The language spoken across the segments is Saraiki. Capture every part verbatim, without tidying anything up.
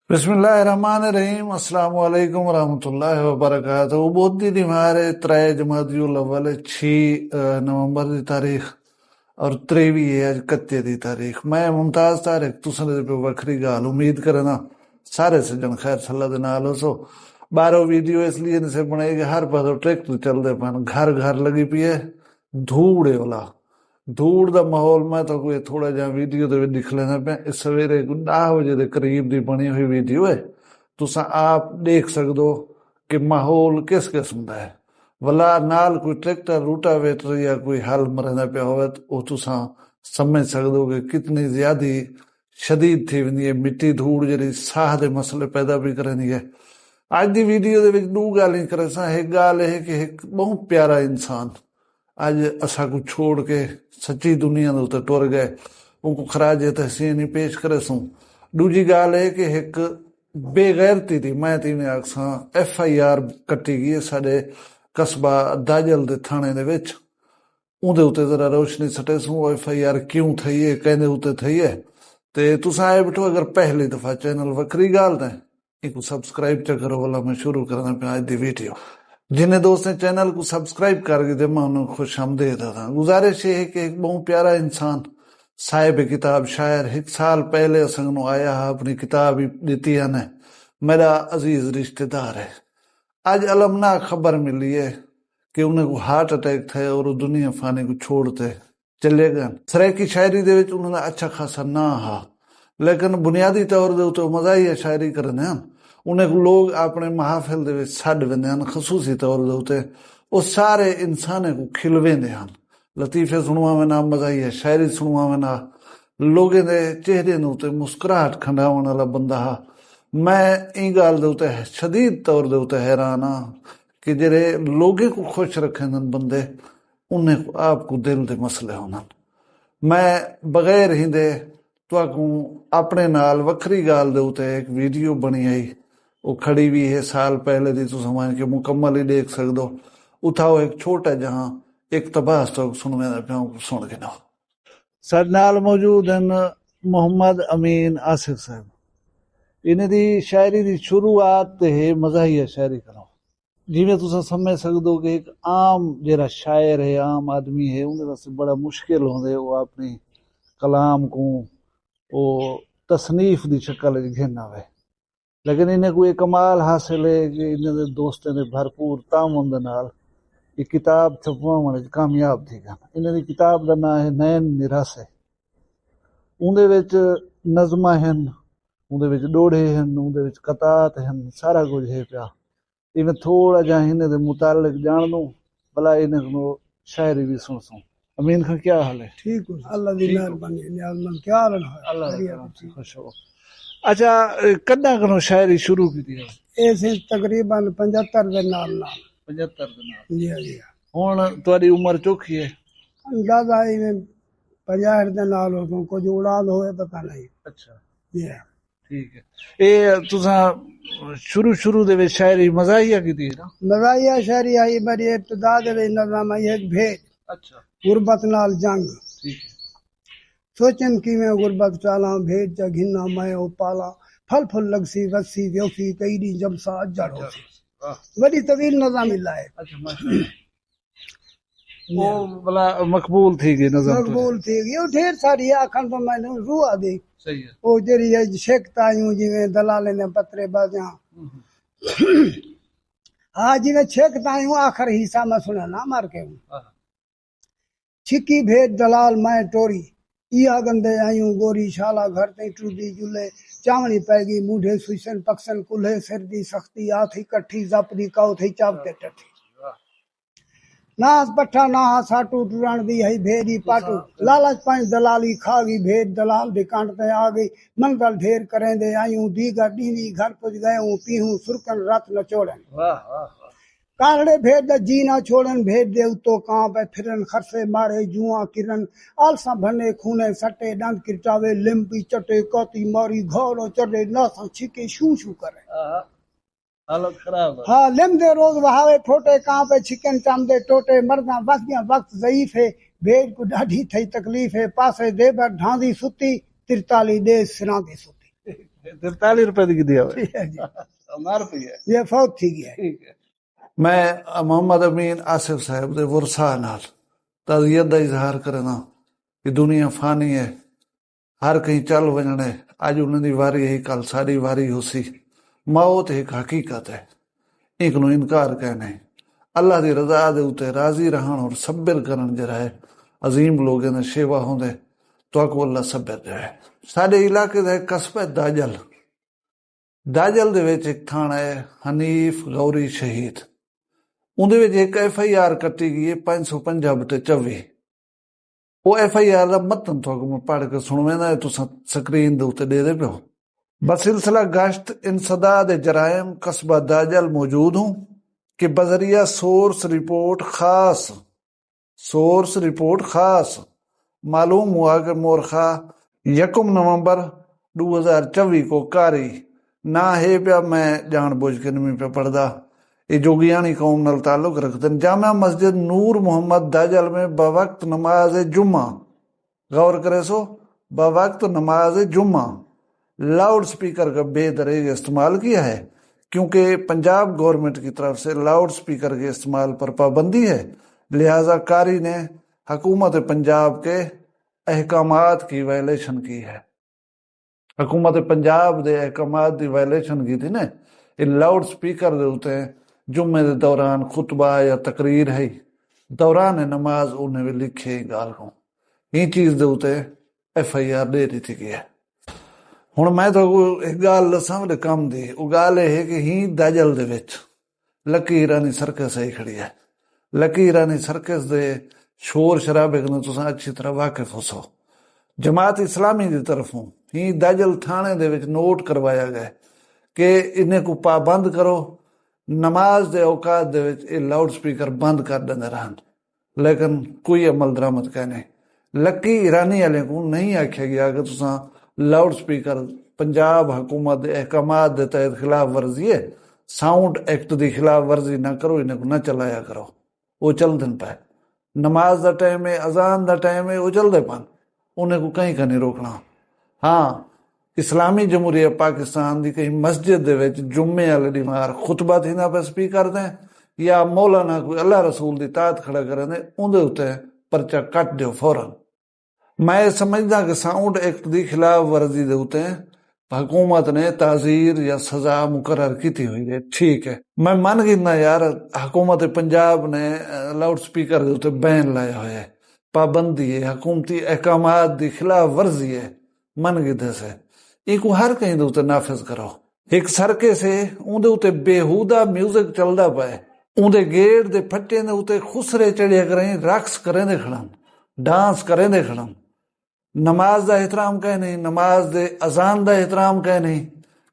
بسم اللہ الرحمن الرحیم۔ السلام علیکم ورحمۃ اللہ وبرکاتہ۔ ٻدھ دی ݙینہوار ہے، ترے جمادی الاول، چھی نومبر دی تاریخ اور تریوی ہے اڄ کتے دی تاریخ۔ میں ممتاز طارق، تساں دے پئے وکھری ڳالھ۔ امید کرینداں سارے سڄݨ خیر صلاح دے نال ہوسو۔ ٻاہروں ویڈیو اس لیے نسے بݨائی کہ ہر پاسوں ٹریکٹر چلدے پئن، گھر گھر لڳی پئی ہے دھوڑ ہے اولا۔ دھوڑ دا ماحول میں تہاکوں اے تھوڑا جہا ویڈیو دے وچ ݙکھلیندا پیاں۔ اے سویرے کوئی ݙاہ وجے دے قریب دی بݨی ہوئی ویڈیو ہے، تساں آپ ݙیکھ سڳدو کہ ماحول کس قسم دا ہے۔ ولا نال کوئی ٹریکٹر، روٹاویٹر یا کوئی ہل مریندا پیا ہووے تاں او تساں سمجھ سڳدو کہ کتنی زیادہ شدید تھی ویندی ہے۔ مٹی دھوڑ جیڑھی ساہ دے مسئلے پیدا بھی کریندی ہے۔ اڄ دی ویڈیو دے وچ ݙو ڳالھیں کریساں۔ ہک ڳالھ اے ہے کہ ہک ٻہوں پیارا انسان اڄ اساکوں چھوڑ کے سچی دنیا دے اتے ٹر ڳئے، اونکوں خراج تحسین ہی پیش کریسوں۔ ݙوجھی ڳالھ اے کہ ہک بے غیرتی دی، میں تے ایویں آکھساں، ایف آئی آر کٹی ڳئی ہے ساݙے قصبہ داجل دے تھاݨے دے وچ۔ اوندے اتے ذرا روشنی سٹیسوں، او ایف آئی آر کیوں تھئی ہے، کیندے اتے تھئی ہے۔ تے تساں آئے ٻیٹھو اگر پہلی دفعہ چینل وکھری ڳالھ تے اینکوں سبسکرائب چا کرو۔ ولا میں شروع کرنا پیا اڄ دی ویڈیو۔ جنہیں دوستیں چینل کوں سبسکرائب کر گھدے، میں انہاں کوں خوش آمدید آکھاں۔ گزارش اے ہے کہ ہک ٻہوں پیارا انسان، صاحب کتاب، شاعر، ہک سال پہلے اساں کنوں آیا ہا، اپݨی کتاب ہی ݙتی ہن، میݙا عزیز رشتہ دار ہے۔ اڄ المناک خبر ملی ہے کہ انہیں کوں ہارٹ اٹیک تھئے اور او دنیا فانی کوں چھوڑ تے چلے ڳئن۔ سرائیکی شاعری دے وچ انہاں دا اچھا خاصا ناں ہا، لیکن بنیادی طور دے اتے او مزاحیہ شاعری کریندے ہن۔ انہیں کوں لوگ اپݨے محافل دے وچ سݙ ویندے ہن، خصوصی طور دے اتے او سارے انسانیں کوں کھلویندے ہن۔ لطیفے سݨواوݨ آ، مزاحیہ شاعری سݨواوݨ آ، لوگیں دے چہریاں دے اتے مسکراہٹ کھنڈاوݨ والا بندہ ہا۔ میں ایں ڳالھ دے اتے شدید طور دے اتے حیران ہاں کہ جیڑھے لوگیں کوں خوش رکھیندن بندے، انہیں کوں آپ کوں دل دے مسئلے ہوندن۔ میں بغیر ایندے تہاکوں اپݨے نال وکھری ڳالھ دے اتے ہک ویڈیو بݨی ہئی، او کھڑی وی ہے سال پہلے دی، تساں ونڄ کے مکمل ہی ݙیکھ سڳدو۔ اتھاں او ہک چھوٹا جہاں اقتباس تہاکوں سݨویندا پیاں، سݨ گھنو۔ ساݙے نال موجود ہن محمد امین آصف صاحب۔ انہیں دی شاعری دی شروعات تے ہے مزاحیہ شاعری کنوں۔ جیویں تساں سمجھ سڳدو کہ ہک عام جیڑھا شاعر ہے، عام آدمی ہے، اوندے واسطے بڑا مشکل ہوندے او اپݨی کلام کوں او تصنیف دی شکل وچ گھن آوے۔ لیکن انہیں کوں اے کمال حاصل ہے کہ انہیں دے دوستیں دے بھرپور تعاون دے نال اے کتاب چھپواوݨ وچ کامیاب تھی ڳئن۔ انہیں دی کتاب دا ناں ہے نین میراث ہے۔ اوندے وچ نظماں ہن، اوندے وچ ݙوہڑے ہن، اوندے وچ قطعات ہن، سارا کجھ ہے پیا۔ ایویں تھوڑا جہاں انہیں دے متعلق ڄاݨدوں، بھلا انہیں کوں شاعری وی سݨسوں۔ امین خان، کیا حال ہے؟ ٹھیک ہو؟ اللہ دی ٹھیک ہو؟ مہربانی ہے، نیاز مند، کیا حال ہے؟ اللہ دا خیریت کرم، ہے؟ خوش ہو۔ اچھا، اے، کݙاں کنوں شاعری شروع کیتی ہے؟ اے سے تقریباً پچھتر دے نال نال۔ پچھتر دے نال۔ جی، جی۔ ہݨ تہاݙی عمر چوکھی ہے؟ اندازہ ایویں پنجاہ دے نال ہو، کجھ اڑاند ہوئے پتہ نہیں۔ اچھا۔ جی۔ ٹھیک ہے۔ اے تساں شروع، شروع دے وچ شاعری مزاحیہ کیتی ہے نا؟ مزاحیہ شاعری آئی، میری ابتدا دے وچ نظم آئی ہک بھیݙ۔ اچھا۔ غربت نال جنگ۔ ٹھیک ہے۔ سوچن کیویں غربت ٹالاں، بھیݙ چا گھناں میں او پالاں، پھل پھل لڳسی، وسسی، ویوسی، کئی ݙینہہ جمسا، اجڑ ہوسی۔ واہ۔ وݙی طویل نظم الا ہے۔ اچھا، ماشاءاللہ۔ او بھلا مقبول تھی ڳئی نظم تو؟ مقبول تھی ڳئی۔ او ڈھیر ساری آکھݨ توں مینوں روح آ ڳئی۔ صحیح ہے۔ او جیڑھی اڄ شک تائیوں جیویں دلالیں دے پترے بازیاں۔ ہم۔ ہا، جیویں شک تائیوں آخر حصہ میں سݨانا مر کے ہوں۔ ہاں۔ چھکی بھیݙ دلال میں ٹوری، ایہا گندے آئیوں گوری، شالا گھر تئیں ٹردی جلے، چاوݨی پئے ڳئی مونڈھے، سوئسن پکسن کلھے، سر دی سختی آ تھئی کٹھی، زپ دی کاؤ تھئی چاوتے ٹٹھی۔ واہ۔ ناس پٹھا نہ ہا ساٹو، ٹرݨ دی ہئی بھیݙ دی پاٹو، لالچ پنج دلالی کھا ڳئی، بھیݙ دلال دی کنڈ تئیں آ ڳئی، منزل ڈھیر کریندے آئیوں، دیگر ݙینہہ وی گھر پڄ ڳئے ہوں، پیہوں سرکن رت نچوڑن۔ واہ، واہ، واہ۔ کانگڑے بھیݙ دا جی نہ چھوڑن، بھیݙ دے اتوں کاں پئے پھرن، خرسے مارے جواں کرن، آلساں بھنے خونے سٹے، ݙند کرٹاوے لم پی چٹے، کاتی ماری گھاڑا چڈے، ناساں چھکے شوں شوں کرے۔ آہا، حالت خراب ہے۔ ہا، لم دے روز وہاوے پھوٹے، کاں پئے چھکن چم دے ٹوٹے، مرداں وسدیاں وقت ضعیف ہے، بھیݙ کوں ݙاڈھی تھئی تکلیف ہے، پاسے دیبر ڈھاندی ستی، ترتالی ݙے سراندی ستی۔ ترتالیہہ روپے دی گھدی ہوئے۔ یہ فوت تھی گیا ہے۔ میں محمد امین آصف صاحب دے ورثاء نال تعزیت دا اظہار کرینداں کہ دنیا فانی ہے، ہر کہیں چل ونجݨ ہے۔ اڄ انہاں دی واری ہے، کل ساݙی واری ہوسی۔ موت ہک حقیقت ہے، اینکوں انکار کائنی۔ اللہ دی رضا دے اتے راضی رہݨ اور صبر کرݨ جیڑھا ہے، عظیم لوگیں دا شیوا ہوندے۔ تہاکوں اللہ صبر ݙے۔ ساݙے علاقے دا ہک قصبہ ہے داجل۔ داجل دے وچ ہک تھاݨہ ہے حنیف غوری شہید۔ اوندے وچ ہک ایف آئی آر کٹی ڳئی ہے، پنج سو پنجاہ بٹے چوی۔ O F I are the متن تہاکوں میں پڑھ کے سݨویندا، اے تساں سکرین دے اتے ݙیہدے پیو۔ بسلسلہ گشت انسداد جرائم قصبہ داجل موجود ہوں کہ بذریعہ سورس رپورٹ خاص سورس رپورٹ خاص معلوم ہوا کہ مورخہ یکم نومبر ݙو ہزار چوی کو قاری نہ ہے پیا، میں ڄاݨ بوجھ کے نمی پیا پڑھدا۔ اے جوگیاݨی قوم نال تعلق رکھدن۔ جامع مسجد نور محمد داجل میں بوقت نماز جمعہ، غور کرے سو، بوقت نماز جمعہ لاؤڈ سپیکر کا بے دریغ استعمال کیا ہے، کیونکہ پنجاب گورنمنٹ کی طرف سے لاؤڈ سپیکر کے استعمال پر پابندی ہے، لہذا قاری نے حکومت پنجاب کے احکامات کی وائلیشن کی ہے۔ حکومت پنجاب دے احکامات دی وائلیشن کی تھی نے۔ اے لاؤڈ سپیکر دے اتے جمعے دے دوران خطبہ یا تقریر ہے، دوران نماز انہیں وی لکھے ڳالھ کوں۔ ایں چیز دے اتے ایف آئی آر ݙے ݙتی ڳئی ہے۔ ہݨ میں تہاکوں ہک ڳالھ ݙساں وݙے کم دی۔ او ڳالھ اے ہے کہ ہی داجل دے وچ لکی ایرانی سرکس آئی کھڑی ہے۔ لکی ایرانی سرکس دے شور شرابے کنوں تساں اچھی طرح واقف ہوسو۔ جماعت اسلامی دی طرفوں ہی داجل تھاݨے دے وچ نوٹ کروایا ڳئے کہ انہیں کوں پابند کرو، نماز دے اوقات دے وچ اے لاؤڈ سپیکر بند کر ݙیندے رہن۔ لیکن کوئی عمل درآمد کائنی۔ لکی ایرانی آلیں کوں نہیں آکھیا گیا کہ تساں لاؤڈ سپیکر پنجاب حکومت دے احکامات دے تحت خلاف ورزی ہے، ساؤنڈ ایکٹ دی خلاف ورزی نہ کرو، انہیں کوں نہ چلایا کرو۔ او چلدن پئے۔ نماز دا ٹائم ہے، اذان دا ٹائم ہے، او چلدے پن۔ انہیں کوں کہیں کائنی روکݨا۔ ہاں، اسلامی جمہوریہ پاکستان دی کہیں مسجد دے وچ جمعے آلے ݙینہوار خطبہ تھیندا پئے سپیکر دے، یا مولانا کوئی اللہ رسول دی اطاعت کھڑا کریندے، اوندے اتے پرچہ کٹ ݙیو فوراً۔ میں اے سمجھداں کہ ساؤنڈ ایکٹ دی خلاف ورزی دے اتے حکومت نے تعزیر یا سزا مقرر کیتی ہوئی ہے، ٹھیک ہے۔ میں من گھننا یار، حکومت پنجاب نے، اے، لاؤڈ سپیکر دے اتے بین لایا ہویا ہے، پابندی ہے، حکومتی احکامات دی خلاف ورزی ہے، من گھدے سے۔ اینکوں ہر کہیں دے اتے نافذ کرو۔ ہک سرکس ہے، اوندے اتے بیہودہ میوزک چلدا پئے، اوندے گیٹ دے پھٹیں دے اتے خسرے چڑھیا کریں رقص کریندے کھڑن، ڈانس کریندے کھڑن۔ نماز دا احترام کائنی، نماز دے اذان دا احترام کائنی،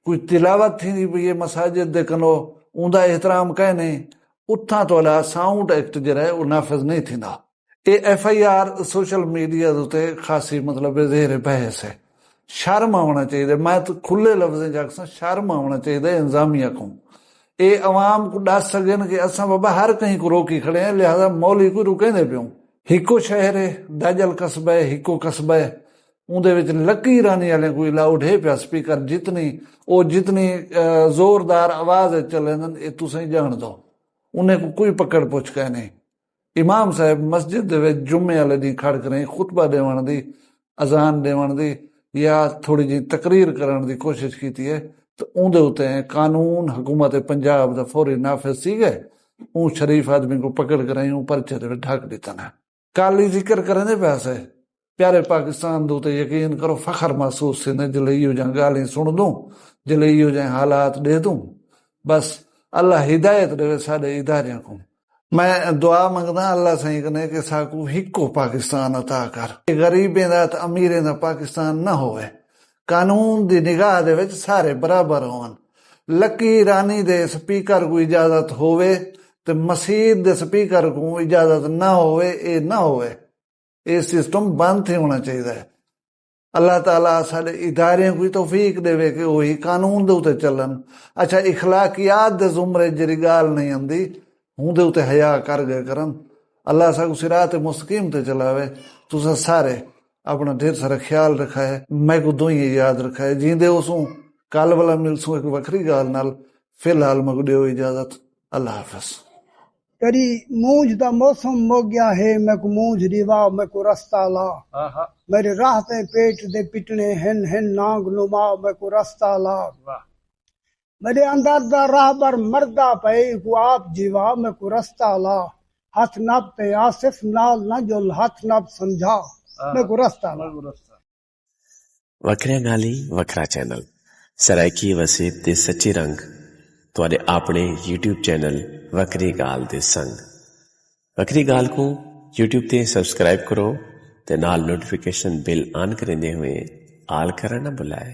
کوئی تلاوت تھیندی پئی ہے مساجد دے کنوں، اوندا احترام کائنی۔ اتھاں تہاݙا ساؤنڈ ایکٹ جیڑھا ہے او نافذ نہیں تھیندا۔ اے F I R social media دے اتے خاصی مطلب زیر بحث ہے۔ شرم آوݨا چاہیدا ہے۔ میں تاں کھلے لفظیں چ آکھساں، شرم آوݨا چاہیدا ہے انتظامیہ کوں۔ اے عوام کوں ݙس سڳن کہ اساں بابا ہر کہیں کوں روکی کھڑے ہیں، لہذا مولوی کوں رکیندے پیوں۔ ہکو شہر ہے، داجل قصبہ ہے، ہکو قصبہ ہے، اوندے وچ لکی ایرانی آلیں کوں الاؤڈ ہے پیا سپیکر، جتنی او جتنی، اے، زوردار آواز وچ چلیندن، اے تساں ہی ڄاݨدو۔ انہیں کوں کوئی پکڑ پچھ کائنی۔ امام صاحب مسجد دے وچ جمعے آلے ݙینہہ کھڑ کریں خطبہ ݙیوݨ دی، اذان ݙیوݨ دی یا تھوڑی جئی تقریر کرݨ دی کوشش کیتی ہے، تاں اوندے اتے قانون حکومت پنجاب دا فوری نافذ تھی ڳئے۔ اوں شریف آدمی کوں پکڑ کریں اوں پرچے دے وچ ڈھک ݙتا ہے۔ کل ہی ذکر کریندے پئے سے، پیارے پاکستان دے اتے یقین کرو، فخر محسوس تھیندے جلے ایہو جہاں ڳالھیں سݨدوں، جلے ایہو جہاں حالات ݙیہدوں۔ بس اللہ ہدایت ݙیوے ساݙے اداریاں کوں۔ میں دعا منگداں اللہ سائیں کنے کہ ساکوں ہکو پاکستان عطا کر۔ غریبیں دا تے امیریں دا پاکستان نہ ہووے۔ قانون دی نگاہ دے وچ سارے برابر ہوون۔ لکی ایرانی دے سپیکر کوں اجازت ہووے تے مسیت دے سپیکر کوں اجازت نہ ہووے، اے نہ ہووے۔ اے سسٹم بند تھیوݨا چاہیدا ہے۔ اللہ تعالیٰ ساݙے اداریاں کوں توفیق ݙیوے کہ اوہی قانون دے اتے چلن۔ اچھا، اخلاقیات دے زمرے جیڑھی ڳالھ نہیں آندی، ہوندے اتے حیا کر ڳئے کرن۔ اللہ ساکوں صراط مستقیم تے چلاوے۔ تساں سارے اپݨا ڈھیر سارا خیال رکھائے، میکوں دوئیں یاد رکھائے۔ جیندے ہوسوں کل ولا ملسوں ہک وکھری گالھ نال۔ فی الحال میکوں ݙیو اجازت، اللہ حافظ۔ تیݙی مونجھ دا موسم مک ڳیا ہے، میکوں مونجھ ݙیوا، میکوں رستہ لا۔ میݙے راہ تئیں پیٹ دے پٹݨے ہن، ہن نانگ نما، میکوں رستہ لا۔ میݙے اندر دا راہبر مردا پئے، ایکوں آپ جیوا، میکوں رستہ لا۔ ہتھ نپ تے آصف نال نہ جل، ہتھ نپ سمجھا، میکوں رستہ لا۔ وکھریاں ڳالھیں، وکھرا چینل، سرائیکی وسیب دے سچے رنگ، تہاݙے آپݨے یوٹیوب چینل وکھری ڳالھ دے سنگ۔ وکھری ڳالھ کوں یوٹیوب تے سبسکرائب کرو تے نال نوٹیفکیشن بیل آن کریندے ہوئیں آل کرݨ نہ بھلائے۔